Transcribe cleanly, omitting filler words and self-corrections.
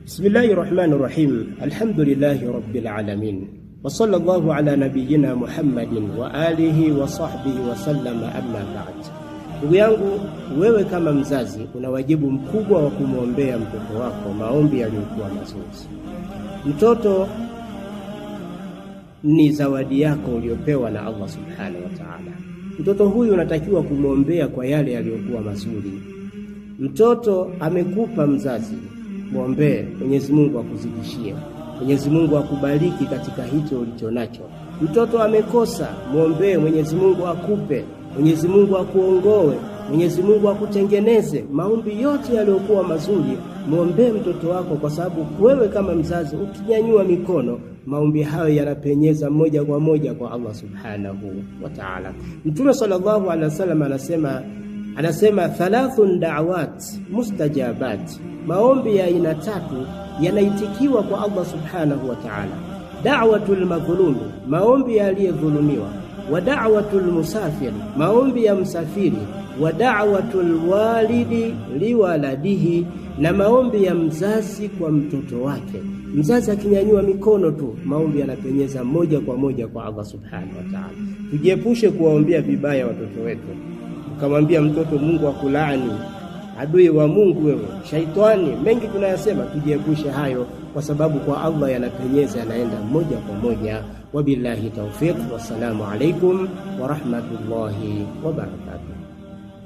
Bismillahi rahmani rahim, alhamdulillahi rabbil alamin wa sallallahu ala nabiyyina Muhammadin wa alihi wa sahbihi wa sallama, amma ba'd. Ndugu yangu, wewe kama mzazi una wajibu mkubwa wa kumwombea mtoto wako maombi yaliyokuwa mazuri. Mtoto ni zawadi yako uliyopewa na Allah subhanahu wa ta'ala. Mtoto huyu unatakiwa kumwombea kwa yale yaliyokuwa mazuri. Mtoto amekupa mzazi, mwombee Mwenyezi Mungu akuzidishie, Mwenyezi Mungu akubariki katika hicho ulicho nacho. Mtoto amekosa, mwombee Mwenyezi Mungu akupe, Mwenyezi Mungu akuongoe, Mwenyezi Mungu akutengeneze. Maombi yote yaliyokuwa mazuri mwombee mtoto wako, kwa sababu wewe kama mzazi ukinyanyua mikono, maombi hayo yanapenyeza moja kwa moja kwa Allah subhanahu wa ta'ala. Mtume sallallahu alaihi wasallam anasema thalathun da'awat mustajabat, maombi ya aina tatu yanaitikiwa kwa Allah subhanahu wa ta'ala. Da'watul madhlumi, maombi yaliyedhulumiwa, wa da'watul musafir, maombi ya msafiri, wa da'watul walidi liwaladihi, na maombi ya mzazi kwa mtoto wake. Mzazi akinyanyua mikono tu, maombi yanapenyeza moja kwa moja kwa Allah subhanahu wa ta'ala. Tujiepushe kuwaombea vibaya watoto wetu, ukamwambia mtoto Mungu akulaani, adui wa Mungu wewe, shaitani. Mengi tunayasema, tujiepushe hayo, kwa sababu kwa Allah yanapenyeza, yanaenda moja kwa moja. Wabillahi tawfiq, wassalamu alaikum wa rahmatullahi wa barakatuh.